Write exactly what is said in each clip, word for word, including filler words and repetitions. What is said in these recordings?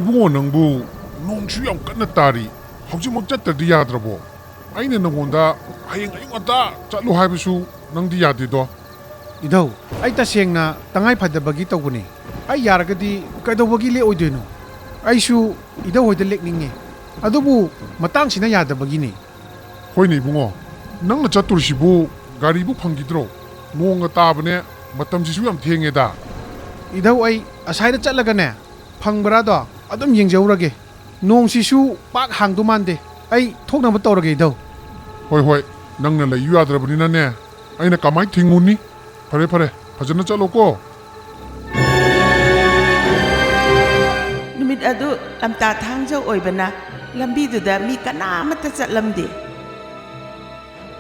ꯏꯕꯨꯡꯉꯣ, ꯅꯪꯕꯨ ꯅꯣꯡꯁꯨ ꯌꯥꯝ ꯀꯟꯅ ꯇꯥꯔꯤ, ꯍꯧꯖꯤꯛꯃꯛ ꯆꯠꯇ꯭ꯔꯗꯤ ꯌꯥꯗ꯭ꯔꯕꯣ? ꯑꯩꯅ ꯅꯪꯉꯣꯟꯗ ꯍꯌꯦꯡ ꯑꯌꯨꯛ ꯉꯟꯇꯥ ꯆꯠꯂꯨ ꯍꯥꯏꯕꯁꯨ ꯅꯪꯗꯤ ꯌꯥꯗꯦꯗꯣ꯫ ꯏꯙꯧ, ꯑꯩ ꯇꯁꯦꯡꯅ ꯇꯉꯥꯏ ꯐꯗꯕꯒꯤ ꯇꯧꯕꯅꯤ꯫ ꯑꯩ ꯌꯥꯔꯒꯗꯤ ꯀꯩꯗꯧꯕꯒꯤ ꯂꯦꯛꯑꯣꯏꯗꯣꯏꯅꯣ? ꯑꯩꯁꯨ ꯏꯙꯧ ꯍꯣꯏꯗ ꯂꯦꯛꯅꯤꯡꯉꯤ, ꯑꯗꯨꯕꯨ ꯃꯇꯥꯡꯁꯤꯅ ꯌꯥꯗꯕꯒꯤꯅꯤ꯫ ꯍꯣꯏꯅꯦ ꯏꯕꯨꯡꯉꯣ, ꯅꯪꯅ ꯆꯠꯇꯣꯔꯤꯁꯤꯕꯨ ꯒꯥꯔꯤꯕꯨ ꯐꯪꯈꯤꯗ꯭ꯔꯣ? ꯅꯣꯡꯒ ꯇꯥꯕꯅꯦ, ꯃꯇꯝꯁꯤꯁꯨ ꯌꯥꯝ ꯊꯦꯡꯉꯦꯗ꯫ ꯏꯙꯧ, ꯑꯩ ꯑꯁꯥꯏꯗ ꯆꯠꯂꯒꯅꯦ, ꯐꯪꯕ꯭ꯔꯥꯗꯣ ꯑꯗꯨꯝ ꯌꯦꯡꯖꯍꯧꯔꯒꯦ꯫ ꯅꯣꯡꯁꯤꯁꯨ ꯄꯥꯛ ꯍꯥꯡꯗꯧ ꯃꯥꯟꯗꯦ꯫ ꯑꯩ ꯊꯣꯛꯅꯕ ꯇꯧꯔꯒꯦ, ꯏꯙꯧ꯫ ꯍꯣꯏ, ꯍꯣꯏ, ꯅꯪꯅ ꯂꯩꯌꯨ ꯌꯥꯗ꯭ꯔꯕꯅꯤꯅꯅꯦ, ꯑꯩꯅ ꯀꯃꯥꯏꯅ ꯊꯤꯡꯉꯨꯅꯤ? ꯐꯔꯦ, ꯐꯔꯦ, ꯐꯖꯅ ꯆꯠꯂꯣꯀꯣ꯫ ꯅꯨꯃꯤꯠ ꯑꯗꯨ ꯂꯝꯇꯥ ꯊꯥꯡꯖ ꯑꯣꯏꯕꯅ ꯂꯝꯕꯤꯗꯨꯗ ꯃꯤ ꯀꯅꯥ ꯑꯃꯠꯇ ꯆꯠꯂꯝꯗꯦ꯫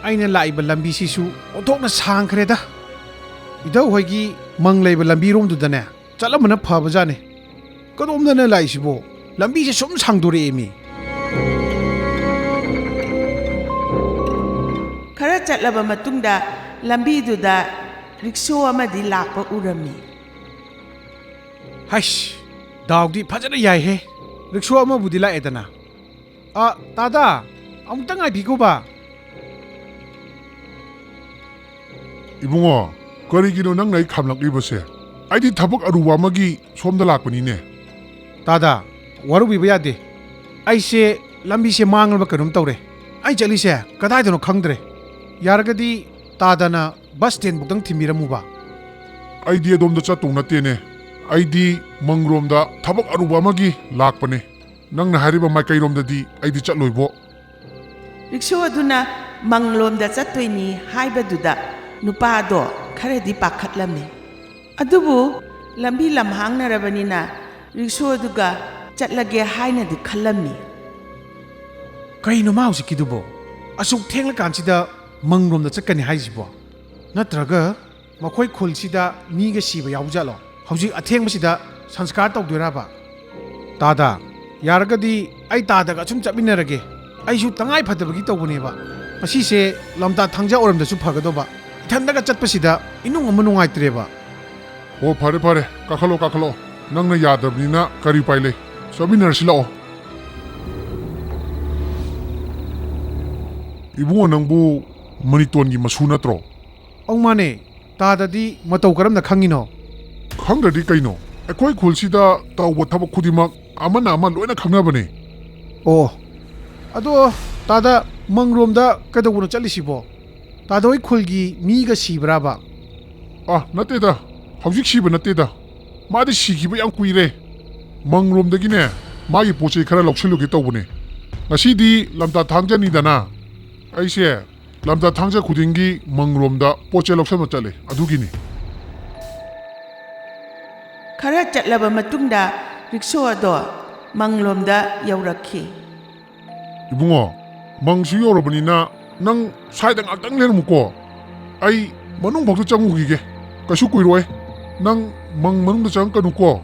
ꯑꯩꯅ ꯂꯥꯛꯏꯕ ꯂꯝꯕꯤꯁꯤꯁꯨ ꯑꯣꯟꯊꯣꯛꯅ ꯁꯥꯡꯈ꯭ꯔꯦꯗ꯫ ꯏꯙꯧ ꯍꯣꯏꯒꯤ ꯃꯪ ꯂꯩꯕ ꯂꯝꯕꯤꯔꯣꯝꯗꯨꯗꯅꯦ ꯆꯠꯂꯝꯕꯅ ꯐꯕꯖꯥꯠꯅꯤ꯫ ꯀꯗꯣꯝꯗꯅ ꯂꯥꯛꯏꯁꯤꯕꯣ? ꯂꯝꯕꯤꯁꯦ ꯁꯨꯝ ꯁꯥꯡꯗꯣꯔꯛꯑꯦꯃꯤ꯫ ꯈꯔ ꯆꯠꯂꯕ ꯃꯇꯨꯡꯗ ꯂꯝꯕꯤꯗꯨꯗ ꯔꯤꯛꯁꯣ ꯑꯃꯗꯤ ꯂꯥꯛꯄ ꯎꯔꯝꯃꯤ꯫ ꯍꯩꯁ, ꯗꯥꯎꯗꯤ ꯐꯖꯅ ꯌꯥꯏꯍꯦ꯫ ꯔꯤꯛꯁꯣ ꯑꯃꯕꯨꯗꯤ ꯂꯥꯛꯑꯦꯗꯅ꯫ ꯑ, ꯇꯥꯗꯥ, ꯑꯃꯨꯛꯇ ꯉꯥꯏꯕꯤꯈꯣꯕ꯫ ꯏꯕꯨꯡꯉꯣ, ꯀꯔꯤꯒꯤꯅꯣ ꯅꯪꯅ ꯑꯩ ꯈꯥꯝꯂꯛꯂꯤꯕꯁꯦ? ꯑꯩꯗꯤ ꯊꯕꯛ ꯑꯔꯨꯕ ꯑꯃꯒꯤ ꯁꯣꯝꯗ ꯂꯥꯛꯄꯅꯤꯅꯦ꯫ ꯇꯥꯗꯥ, ꯋꯥꯔꯧꯕꯤꯕ ꯌꯥꯗꯦ꯫ ꯑꯩꯁꯦ ꯂꯝꯕꯤꯁꯦ ꯃꯥꯡꯉꯕ ꯀꯩꯅꯣꯝ ꯇꯧꯔꯦ꯫ ꯑꯩ ꯆꯠꯂꯤꯁꯦ ꯀꯗꯥꯏꯗꯅꯣ ꯈꯪꯗ꯭ꯔꯦ꯫ ꯌꯥꯔꯒꯗꯤ ꯇꯥꯗꯥꯅ ꯕꯁ ꯁ꯭ꯇꯦꯟꯕꯨꯛꯇꯪ ꯊꯤꯟꯕꯤꯔꯝꯃꯨꯕ꯫ ꯑꯩꯗꯤ ꯑꯗꯣꯝꯗ ꯆꯠꯇꯧ ꯅꯠꯇꯦꯅꯦ꯫ ꯑꯩꯗꯤ ꯃꯪꯔꯣꯝꯗ ꯊꯕꯛ ꯑꯔꯨꯕ ꯑꯃꯒꯤ ꯂꯥꯛꯄꯅꯦ꯫ ꯅꯪꯅ ꯍꯥꯏꯔꯤꯕ ꯃꯥꯏꯀꯩꯔꯣꯝꯗꯗꯤ ꯑꯩꯗꯤ ꯆꯠꯂꯣꯏꯕꯣ꯫ ꯔꯤꯛꯁꯣ ꯑꯗꯨꯅ ꯃꯪꯂꯣꯝꯗ ꯆꯠꯇꯣꯏꯅꯤ ꯍꯥꯏꯕꯗꯨꯗ ꯅꯨꯄꯥꯗꯣ ꯈꯔꯗꯤ ꯄꯥꯈꯠꯂꯝꯃꯤ꯫ ꯑꯗꯨꯕꯨ ꯂꯝꯕꯤ ꯂꯝꯍꯥꯡꯅꯔꯕꯅꯤꯅ ꯔꯤꯛꯁꯣꯗꯨꯒ ꯆꯠꯂꯒꯦ ꯍꯥꯏꯅꯗꯤ ꯈꯜꯂꯝꯃꯤ꯫ ꯀꯩꯅꯣ ꯃꯥ ꯍꯧꯖꯤꯛꯀꯤꯗꯨꯕꯣ? ꯑꯁꯨꯛ ꯊꯦꯡꯂꯀꯥꯟꯁꯤꯗ ꯃꯪꯂꯣꯝꯗ ꯆꯠꯀꯅꯤ ꯍꯥꯏꯁꯤꯕꯣ? ꯅꯠꯇ꯭ꯔꯒ ꯃꯈꯣꯏ ꯈꯨꯜꯁꯤꯗ ꯃꯤꯒ ꯁꯤꯕ ꯌꯥꯎꯖꯥꯠꯂꯣ? ꯍꯧꯖꯤꯛ ꯑꯊꯦꯡꯕꯁꯤꯗ ꯁꯪꯁꯀꯥꯔ ꯇꯧꯗꯣꯏꯔꯕ? ꯇꯥꯗꯥ, ꯌꯥꯔꯒꯗꯤ ꯑꯩ ꯇꯥꯗꯒ ꯁꯨꯝ ꯆꯠꯃꯤꯟꯅꯔꯒꯦ꯫ ꯑꯩꯁꯨ ꯇꯉꯥꯏ ꯐꯗꯕꯒꯤ ꯇꯧꯕꯅꯦꯕ꯫ ꯉꯁꯤꯁꯦ ꯂꯝꯇꯥ ꯊꯥꯡꯖ ꯑꯣꯏꯔꯝꯗꯁꯨ ꯐꯒꯗꯧꯕ꯫ ꯏꯊꯟꯗꯒ ꯆꯠꯄꯁꯤꯗ ꯏꯅꯨꯡ ꯑꯃ ꯅꯨꯡꯉꯥꯏꯇ꯭ꯔꯦꯕ꯫ ꯑꯣ, ꯐꯔꯦ, ꯐꯔꯦ, ꯀꯥꯈꯠꯂꯣ, ꯀꯥꯈꯠꯂꯣ꯫ ꯅꯪꯅ ꯌꯥꯗ꯭ꯔꯕꯅꯤꯅ ꯀꯔꯤ ꯎꯄꯥꯏ ꯂꯩ? ꯆꯠꯃꯤꯟꯅꯔꯁꯤ ꯂꯥꯛꯑꯣ꯫ ꯏꯕꯨꯡꯉꯣ, ꯅꯪꯕꯨ ꯃꯅꯤꯇꯣꯟꯒꯤ ꯃꯁꯨ ꯅꯠꯇ꯭ꯔꯣ? ꯑꯧ, ꯃꯥꯅꯦ꯫ ꯇꯥꯗꯗꯤ ꯃꯇꯧ ꯀꯔꯝꯅ ꯈꯪꯉꯤꯅꯣ? ꯈꯪꯗ꯭ꯔꯗꯤ ꯀꯩꯅꯣ? ꯑꯩꯈꯣꯏ ꯈꯨꯜꯁꯤꯗ ꯇꯧꯕ ꯊꯕꯛ ꯈꯨꯗꯤꯡꯃꯛ ꯑꯃꯅ ꯑꯃ ꯂꯣꯏꯅ ꯈꯪꯅꯕꯅꯦ꯫ ꯑꯣ, ꯑꯗꯣ ꯇꯥꯗ, ꯃꯪꯔꯣꯝꯗ ꯀꯩꯗꯧꯕꯅꯣ ꯆꯠꯂꯤꯁꯤꯕꯣ? ꯇꯥꯗ ꯍꯣꯏ ꯈꯨꯜꯒꯤ ꯃꯤꯒ ꯁꯤꯕ꯭ꯔꯥꯕ? ꯑ, ꯅꯠꯇꯦꯗ, ꯍꯧꯖꯤꯛ ꯁꯤꯕ ꯅꯠꯇꯦꯗ꯫ ꯃꯥꯗꯤ ꯁꯤꯈꯤꯕ ꯌꯥꯝ ꯀꯨꯏꯔꯦ꯫ ꯃꯪꯔꯣꯝꯗꯒꯤꯅꯦ, ꯃꯥꯒꯤ ꯄꯣꯠ ꯆꯩ ꯈꯔ ꯂꯧꯁꯤꯜꯂꯨꯒꯦ ꯇꯧꯕꯅꯦ꯫ ꯉꯁꯤꯗꯤ ꯂꯝꯇꯥ ꯊꯥꯡꯖꯅꯤꯗꯅ, ꯑꯩꯁꯦ ꯂꯝꯇꯥ ꯊꯥꯡꯖ ꯈꯨꯗꯤꯡꯒꯤ ꯃꯪꯔꯣꯝꯗ ꯄꯣꯠ ꯆꯩ ꯂꯧꯁꯟꯕ ꯆꯠꯂꯦ, ꯑꯗꯨꯒꯤꯅꯤ꯫ ꯈꯔ ꯆꯠꯂꯕ ꯃꯇꯨꯡꯗ ꯔꯤꯛꯁꯣ ꯑꯗꯣ ꯃꯪꯂꯣꯝꯗ ꯌꯧꯔꯛꯈꯤ꯫ ꯏꯕꯨꯡꯉꯣ, ꯃꯪꯁꯨ ꯌꯧꯔꯕꯅꯤꯅ ꯅꯪ ꯁ꯭ꯋꯥꯏꯗ ꯉꯥꯛꯇꯪ ꯂꯩꯔꯝꯃꯨꯀꯣ꯫ ꯑꯩ ꯃꯅꯨꯡ ꯐꯥꯎꯗ ꯆꯪꯉꯨꯈꯤꯒꯦ꯫ ꯀꯩꯁꯨ ꯀꯨꯏꯔꯣꯏ꯫ ꯅꯪ ꯃꯪ ꯃꯅꯨꯡꯗ ꯆꯪꯉꯛꯀꯅꯨꯀꯣ꯫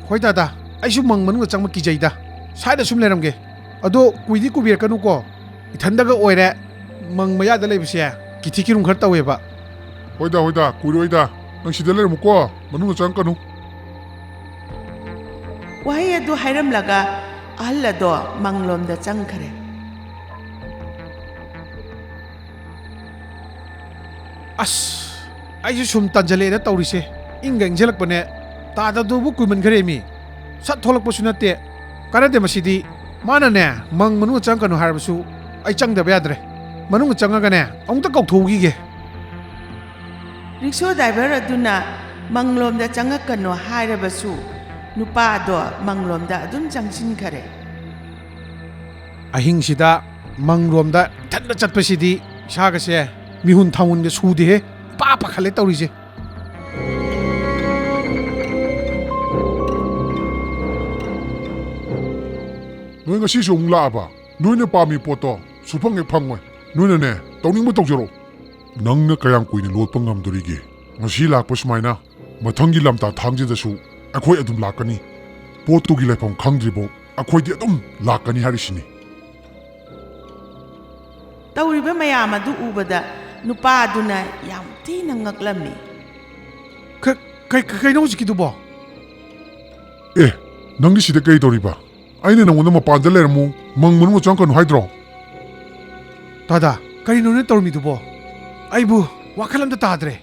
ꯍꯣꯏ ꯗꯥꯗꯥ, ꯑꯩꯁꯨ ꯃꯪ ꯃꯅꯨꯡꯗ ꯆꯪꯕ ꯀꯤꯖꯩꯗ꯫ ꯁ꯭ꯋꯥꯏꯗ ꯁꯨꯝ ꯂꯩꯔꯝꯒꯦ꯫ ꯑꯗꯣ ꯀꯨꯏꯗꯤ ꯀꯨꯏꯕꯤꯔꯛꯀꯅꯨꯀꯣ꯫ ꯏꯊꯟꯗꯒ ꯑꯣꯏꯔꯦ꯫ ꯃꯪ ꯃꯌꯥꯗ ꯂꯩꯕꯁꯦ ꯀꯤꯊꯤ ꯀꯤꯔꯨꯝ ꯈꯔ ꯇꯧꯋꯦꯕ꯫ ꯍꯣꯏꯗ, ꯍꯣꯏꯗ, ꯀꯨꯏꯔꯣꯏꯗ꯫ ꯅꯪ ꯁꯤꯗ ꯂꯩꯔꯝꯃꯨꯀꯣ, ꯃꯅꯨꯡꯗ ꯆꯪꯉꯛꯀꯅꯨ꯫ ꯋꯥꯍꯩ ꯑꯗꯨ ꯍꯥꯏꯔꯝꯂꯒ ꯑꯍꯜ ꯑꯗꯣ ꯃꯪꯂꯣꯝꯗ ꯆꯪꯈꯔꯦ꯫ ꯑꯁ, ꯑꯩꯁꯨ ꯁꯨꯝ ꯇꯟꯖꯜꯂꯛꯑꯦꯗ ꯇꯧꯔꯤꯁꯦ꯫ ꯏꯪꯒ ꯏꯪꯖꯜꯂꯛꯄꯅꯦ꯫ ꯇꯥꯗꯗꯨꯕꯨ ꯀꯨꯏꯃꯟꯈ꯭ꯔꯦ ꯃꯤ꯫ ꯁꯠ ꯊꯣꯛꯂꯛꯄꯁꯨ ꯅꯠꯇꯦ꯫ ꯀꯥꯟꯅꯗꯦ ꯃꯁꯤꯗꯤ꯫ ꯃꯥꯅꯅꯦ, ꯃꯪ ꯃꯅꯨꯡꯗ ꯆꯪꯉꯛꯀꯅꯨ ꯍꯥꯏꯔꯕꯁꯨ ꯑꯩ ꯆꯪꯗꯕ ꯌꯥꯗ꯭ꯔꯦ꯫ ꯃꯅꯨꯡꯗ ꯆꯪꯉꯒꯅꯦ, ꯑꯃꯨꯛꯇ ꯀꯧꯊꯣꯛꯎꯈꯤꯒꯦ꯫ ꯔꯤꯛꯁꯣ ꯗ꯭ꯔꯥꯏꯚꯔ ꯑꯗꯨꯅ ꯃꯪꯂꯣꯝꯗ ꯆꯪꯉꯛꯀꯅꯨ ꯍꯥꯏꯔꯕꯁꯨ ꯅꯨꯄꯥꯗꯣ ꯃꯪꯂꯣꯝꯗ ꯑꯗꯨꯝ ꯆꯪꯁꯤꯟꯈꯔꯦ꯫ ꯑꯍꯤꯡꯁꯤꯗ ꯃꯪꯂꯣꯝꯗ ꯏꯊꯟꯗ ꯆꯠꯄꯁꯤꯗꯤ ꯏꯁꯥꯒꯁꯦ ꯃꯤꯍꯨꯟ ꯊꯥꯡꯍꯨꯟꯒ ꯁꯨꯗꯦꯍꯦ꯫ ꯏꯄꯥ ꯄꯥꯈꯠꯂꯦ ꯇꯧꯔꯤꯁꯦ꯫ ꯅꯣꯏ ꯉꯁꯤꯁꯨ ꯑꯃꯨꯛ ꯂꯥꯛꯑꯕ? ꯅꯣꯏꯅ ꯄꯥꯝꯃꯤ ꯄꯣꯠꯇꯣ ꯁꯨꯐꯪ ꯍꯦꯛ ꯐꯪꯉꯣꯏ꯫ ꯅꯣꯏꯅꯅꯦ, ꯇꯧꯅꯤꯡꯕ ꯇꯧꯖꯔꯣ꯫ ꯅꯪꯅ ꯀꯌꯥꯝ ꯀꯨꯏꯅ ꯂꯣꯠꯄ ꯉꯝꯗꯣꯔꯤꯒꯦ? ꯉꯁꯤ ꯂꯥꯛꯄ ꯁꯨꯃꯥꯏꯅ ꯃꯊꯪꯒꯤ ꯂꯝꯇꯥ ꯊꯥꯡꯖꯗꯁꯨ ꯑꯩꯈꯣꯏ ꯑꯗꯨꯝ ꯂꯥꯛꯀꯅꯤ꯫ ꯄꯣꯠꯇꯨꯒꯤ ꯂꯩꯐꯝ ꯈꯪꯗ꯭ꯔꯤꯕꯧ ꯑꯩꯈꯣꯏꯗꯤ ꯑꯗꯨꯝ ꯂꯥꯛꯀꯅꯤ ꯍꯥꯏꯔꯤꯁꯤꯅꯤ꯫ ꯇꯧꯔꯤꯕ ꯃꯌꯥꯝ ꯑꯗꯨ ꯎꯕꯗ ꯅꯨꯄꯥ ꯑꯗꯨꯅ ꯌꯥꯝ ꯊꯤꯅ ꯉꯛꯂꯝꯃꯤ꯫ ꯀ-, ꯀ-, ꯀ-, ꯀꯩꯅꯣ ꯍꯧꯖꯤꯛꯀꯤꯗꯨꯕꯣ? ꯑꯦ, ꯅꯪꯗꯤ ꯁꯤꯗ ꯀꯔꯤ ꯇꯧꯔꯤꯕ? ꯑꯩꯅ ꯅꯪꯉꯣꯟꯗ ꯃꯄꯥꯟꯗ ꯂꯩꯔꯝꯃꯨ, ꯃꯪ ꯃꯅꯨꯡꯗ ꯆꯪꯉꯛꯀꯅꯨ ꯍꯥꯏꯗ꯭ꯔꯣ? ꯇꯥꯗꯥ, ꯀꯔꯤꯅꯣ ꯅꯪ ꯇꯧꯔꯝꯃꯤꯗꯨꯕꯣ? ꯑꯩꯕꯨ ꯋꯥꯈꯜ ꯑꯝꯇ ꯇꯥꯗ꯭ꯔꯦ꯫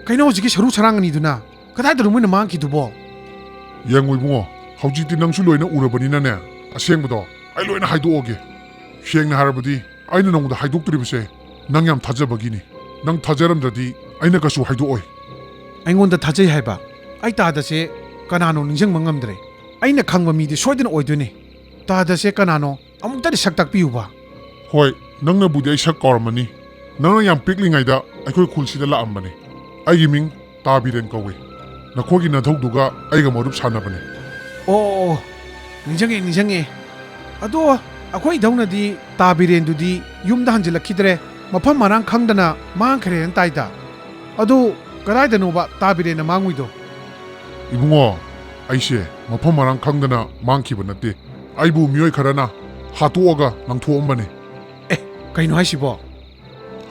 ꯀꯩꯅꯣ ꯍꯧꯖꯤꯛꯀꯤ ꯁꯔꯨ ꯁꯔꯥꯡ ꯑꯅꯤꯗꯨꯅ? ꯀꯗꯥꯏꯗꯅꯣ ꯃꯣꯏꯅ ꯃꯥꯡꯈꯤꯗꯨꯕꯣ? ꯌꯦꯡꯉꯣ ꯏꯕꯨꯡꯉꯣ, ꯍꯧꯖꯤꯛꯇꯤ ꯅꯪꯁꯨ ꯂꯣꯏꯅ ꯎꯔꯕꯅꯤꯅꯅꯦ, ꯑꯁꯦꯡꯕꯗꯣ ꯑꯩ ꯂꯣꯏꯅ ꯍꯥꯏꯗꯣꯛꯑꯒꯦ꯫ ꯁꯦꯡꯅ ꯍꯥꯏꯔꯕꯗꯤ, ꯑꯩꯅ ꯅꯉꯣꯟꯗ ꯍꯥꯏꯗꯣꯛꯇ꯭ꯔꯤꯕꯁꯦ ꯅꯪ ꯌꯥꯝ ꯊꯥꯖꯕꯒꯤꯅꯤ꯫ ꯅꯪ ꯊꯥꯖꯔꯝꯗ꯭ꯔꯗꯤ ꯑꯩꯅ ꯀꯩꯁꯨ ꯍꯥꯏꯗꯣꯛꯑꯣꯏ꯫ ꯑꯩꯉꯣꯟꯗ ꯊꯥꯖꯩ ꯍꯥꯏꯕ? ꯑꯩ ꯇꯥꯗꯁꯦ ꯀꯅꯥꯅꯣ ꯅꯤꯡꯁꯤꯡꯕ ꯉꯝꯗ꯭ꯔꯦ꯫ ꯑꯩꯅ ꯈꯪꯕ ꯃꯤꯗꯤ ꯁꯣꯏꯗꯅ ꯑꯣꯏꯗꯣꯏꯅꯤ꯫ ꯇꯥꯗꯁꯦ ꯀꯅꯥꯅꯣ? ꯑꯃꯨꯛꯇꯗꯤ ꯁꯛ ꯇꯥꯛꯄꯤꯌꯨꯕ꯫ ꯍꯣꯏ, ꯅꯪꯅꯕꯨꯗꯤ ꯑꯩ ꯁꯛ ꯀꯥꯎꯔꯝꯃꯅꯤ꯫ ꯅꯪꯅ ꯌꯥꯝ ꯄꯤꯛꯂꯤꯉꯩꯗ ꯑꯩꯈꯣꯏ ꯈꯨꯜꯁꯤꯗ ꯂꯥꯛꯑꯝꯕꯅꯦ꯫ ꯑꯩꯒꯤ ꯃꯤꯡ ꯇꯥ ꯕꯤꯔꯦꯟ ꯀꯧꯏ꯫ ꯅꯈꯣꯏꯒꯤ ꯅꯙꯧꯗꯨꯒ ꯑꯩꯒ ꯃꯔꯨꯞ ꯁꯥꯟꯅꯕꯅꯦ꯫ ꯑꯣ, ꯑꯣ, ꯑꯣ, ꯅꯤꯡꯁꯤꯡꯉꯦ, ꯅꯤꯡꯁꯤꯡꯉꯦ꯫ ꯑꯗꯣ ꯑꯩꯈꯣꯏ ꯏꯙꯧꯅꯗꯤ ꯇꯥ ꯕꯤꯔꯦꯟꯗꯨꯗꯤ ꯌꯨꯝꯗ ꯍꯟꯖꯤꯜꯂꯛꯈꯤꯗ꯭ꯔꯦ, ꯃꯐꯝ ꯃꯔꯥꯡ ꯈꯪꯗꯅ ꯃꯥꯡꯈ꯭ꯔꯦꯅ ꯇꯥꯏꯗ꯫ ꯑꯗꯨ ꯀꯗꯥꯏꯗꯅꯣꯕ ꯇꯥ ꯕꯤꯔꯦꯟꯅ ꯃꯥꯡꯉꯨꯏꯗꯣ? ꯏꯕꯨꯡꯉꯣ, ꯑꯩꯁꯦ ꯃꯐꯝ ꯃꯔꯥꯡ ꯈꯪꯗꯅ ꯃꯥꯡꯈꯤꯕ ꯅꯠꯇꯦ꯫ ꯑꯩꯕꯨ ꯃꯤꯑꯣꯏ ꯈꯔꯅ ꯍꯥꯠꯇꯣꯛꯑꯒ ꯂꯪꯊꯣꯛꯑꯝꯕꯅꯦ꯫ ꯑꯦ, ꯀꯩꯅꯣ ꯍꯥꯏꯁꯤꯕꯣ?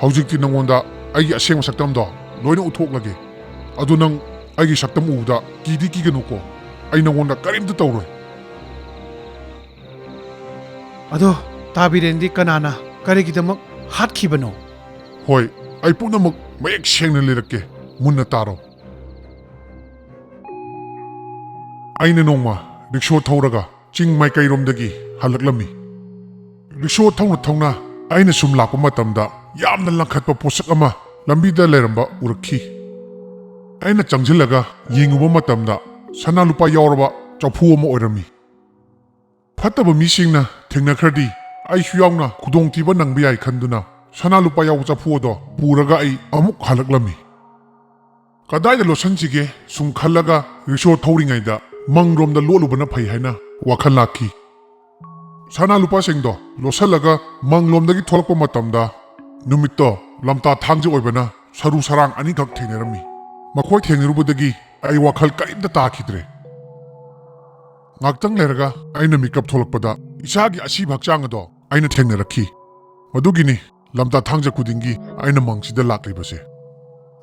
ꯍꯧꯖꯤꯛꯇꯤ ꯅꯉꯣꯟꯗ ꯑꯩꯒꯤ ꯑꯁꯦꯡꯕ ꯁꯛꯇꯝꯗꯣ ꯂꯣꯏꯅ ꯎꯠꯊꯣꯛꯂꯒꯦ꯫ ꯑꯗꯨ ꯅꯪ ꯑꯩꯒꯤ ꯁꯛꯇꯝ ꯎꯕꯗ ꯀꯤꯗꯤ ꯀꯤꯒꯅꯨꯀꯣ꯫ ꯑꯩ ꯅꯉꯣꯟꯗ ꯀꯔꯤꯝꯇ ꯇꯧꯔꯣꯏ꯫ ꯑꯗꯣ ꯇꯥ ꯕꯤꯔꯦꯟꯗꯤ ꯀꯅꯥꯅ, ꯀꯔꯤꯒꯤꯗꯃꯛ ꯍꯥꯠꯈꯤꯕꯅꯣ? ꯍꯣꯏ, ꯑꯩ ꯄꯨꯝꯅꯃꯛ ꯃꯌꯦꯛ ꯁꯦꯡꯅ ꯂꯤꯔꯛꯀꯦ, ꯃꯨꯟꯅ ꯇꯥꯔꯣ꯫ ꯑꯩꯅ ꯅꯣꯡꯃ ꯔꯤꯛꯁꯣ ꯊꯧꯔꯒ ꯆꯤꯡ ꯃꯥꯏꯀꯩꯔꯣꯝꯗꯒꯤ ꯍꯜꯂꯛꯂꯝꯃꯤ꯫ ꯔꯤꯛꯁꯣ ꯊꯧꯅ ꯊꯧꯅ ꯑꯩꯅ ꯁꯨꯝ ꯂꯥꯛꯄ ꯃꯇꯝꯗ ꯌꯥꯝꯅ ꯂꯪꯈꯠꯄ ꯄꯣꯠꯁꯛ ꯑꯃ ꯂꯝꯕꯤꯗ ꯂꯩꯔꯝꯕ ꯎꯔꯛꯈꯤ꯫ ꯑꯩꯅ ꯆꯪꯁꯤꯜꯂꯒ ꯌꯦꯡꯉꯨꯕ ꯃꯇꯝꯗ ꯁꯅꯥ ꯂꯨꯄꯥ ꯌꯥꯎꯔꯕ ꯆꯐꯨ ꯑꯃ ꯑꯣꯏꯔꯝꯃꯤ꯫ ꯐꯠꯇꯕ ꯃꯤꯁꯤꯡꯅ ꯊꯦꯡꯅꯈ꯭ꯔꯗꯤ ꯑꯩꯁꯨ ꯌꯥꯎꯅ ꯈꯨꯗꯣꯡꯊꯤꯕ ꯅꯪꯕ ꯌꯥꯏ ꯈꯟꯗꯨꯅ ꯁꯅꯥ ꯂꯨꯄꯥ ꯌꯥꯎꯕ ꯆꯐꯨ ꯑꯗꯣ ꯄꯨꯔꯒ ꯑꯩ ꯑꯃꯨꯛ ꯍꯜꯂꯛꯂꯝꯃꯤ꯫ ꯀꯗꯥꯏꯗ ꯂꯣꯠꯁꯤꯟꯁꯤꯒꯦ ꯁꯨꯝ ꯈꯜꯂꯒ ꯔꯤꯛꯁꯣ ꯊꯧꯔꯤꯉꯩꯗ ꯃꯪꯂꯣꯝꯗ ꯂꯣꯠꯂꯨꯕꯅ ꯐꯩ ꯍꯥꯏꯅ ꯋꯥꯈꯜ ꯂꯥꯛꯈꯤ꯫ ꯁꯅꯥ ꯂꯨꯄꯥꯁꯤꯡꯗꯣ ꯂꯣꯠꯁꯤꯜꯂꯒ ꯃꯪꯂꯣꯝꯗꯒꯤ ꯊꯣꯛꯂꯛꯄ ꯃꯇꯝꯗ ꯅꯨꯃꯤꯠꯇꯣ ꯂꯝꯇꯥ ꯊꯥꯡꯖ ꯑꯣꯏꯕꯅ ꯁꯔꯨ ꯁꯔꯥꯡ ꯑꯅꯤꯈꯛ ꯊꯦꯡꯅꯔꯝꯃꯤ꯫ ꯃꯈꯣꯏ ꯊꯦꯡꯅꯔꯨꯕꯗꯒꯤ ꯑꯩ ꯋꯥꯈꯜ ꯀꯔꯤꯝꯇ ꯇꯥꯈꯤꯗ꯭ꯔꯦ꯫ ꯉꯥꯛꯇꯪ ꯂꯩꯔꯒ ꯑꯩꯅ ꯃꯤꯀꯞ ꯊꯣꯛꯂꯛꯄꯗ ꯏꯁꯥꯒꯤ ꯑꯁꯤꯕ ꯍꯛꯆꯥꯡ ꯑꯗꯣ ꯑꯩꯅ ꯊꯦꯡꯅꯔꯛꯈꯤ꯫ ꯃꯗꯨꯒꯤꯅꯤ ꯂꯝꯇꯥ ꯊꯥꯡꯖ ꯈꯨꯗꯤꯡꯒꯤ ꯑꯩꯅ ꯃꯪꯁꯤꯗ ꯂꯥꯛꯂꯤꯕꯁꯦ꯫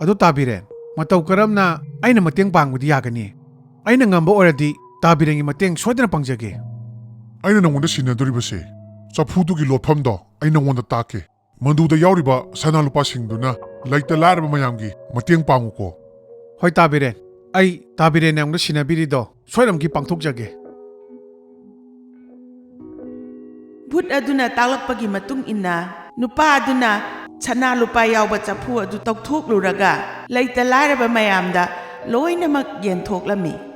ꯑꯗꯨ ꯇꯥꯕꯤꯔꯦ, ꯃꯇꯧ ꯀꯔꯝꯅ ꯑꯩꯅ ꯃꯇꯦꯡ ꯄꯥꯡꯕꯗꯤ ꯌꯥꯒꯅꯤ? ꯑꯩꯅ ꯉꯝꯕ ꯑꯣꯏꯔꯗꯤ ꯇꯥ ꯕꯤꯔꯦꯟꯒꯤ ꯃꯇꯦꯡ ꯁꯣꯏꯗꯅ ꯄꯥꯡꯖꯒꯦ꯫ ꯑꯩꯅ ꯅꯉꯣꯟꯗ ꯁꯤꯟꯅꯗꯣꯔꯤꯕꯁꯦ, ꯆꯐꯨꯗꯨꯒꯤ ꯂꯣꯠꯐꯝꯗꯣ ꯑꯩ ꯅꯉꯣꯟꯗ ꯇꯥꯛꯀꯦ꯫ ꯃꯗꯨꯗ ꯌꯥꯎꯔꯤꯕ ꯁꯅꯥ ꯂꯨꯄꯥꯁꯤꯡꯗꯨꯅ ꯂꯩꯇ ꯂꯥꯏꯔꯕ ꯃꯌꯥꯝꯒꯤ ꯃꯇꯦꯡ ꯄꯥꯡꯉꯨꯀꯣ꯫ ꯍꯣꯏ ꯇꯥ ꯕꯤꯔꯦꯟ, ꯑꯩ ꯇꯥ ꯕꯤꯔꯦꯟꯅ ꯑꯩꯉꯣꯟꯗ ꯁꯤꯟꯅꯕꯤꯔꯤꯗꯣ ꯁꯣꯏꯗꯅꯃꯛꯀꯤ ꯄꯥꯡꯊꯣꯛꯆꯒꯦ꯫ ꯚꯨꯠ ꯑꯗꯨꯅ ꯇꯥꯛꯂꯛꯄꯒꯤ ꯃꯇꯨꯡ ꯏꯟꯅ, ꯅꯨꯄꯥ ꯑꯗꯨꯅ ꯁꯅꯥ ꯂꯨꯄꯥ ꯌꯥꯎꯕ ꯆꯐꯨ ꯑꯗꯨ ꯇꯧꯊꯣꯛꯂꯨꯔꯒ, ꯂꯩꯇ ꯂꯥꯏꯔꯕ ꯃꯌꯥꯝꯗ ꯂꯣꯏꯅꯃꯛ ꯌꯦꯟꯊꯣꯛꯂꯝꯃꯤ꯫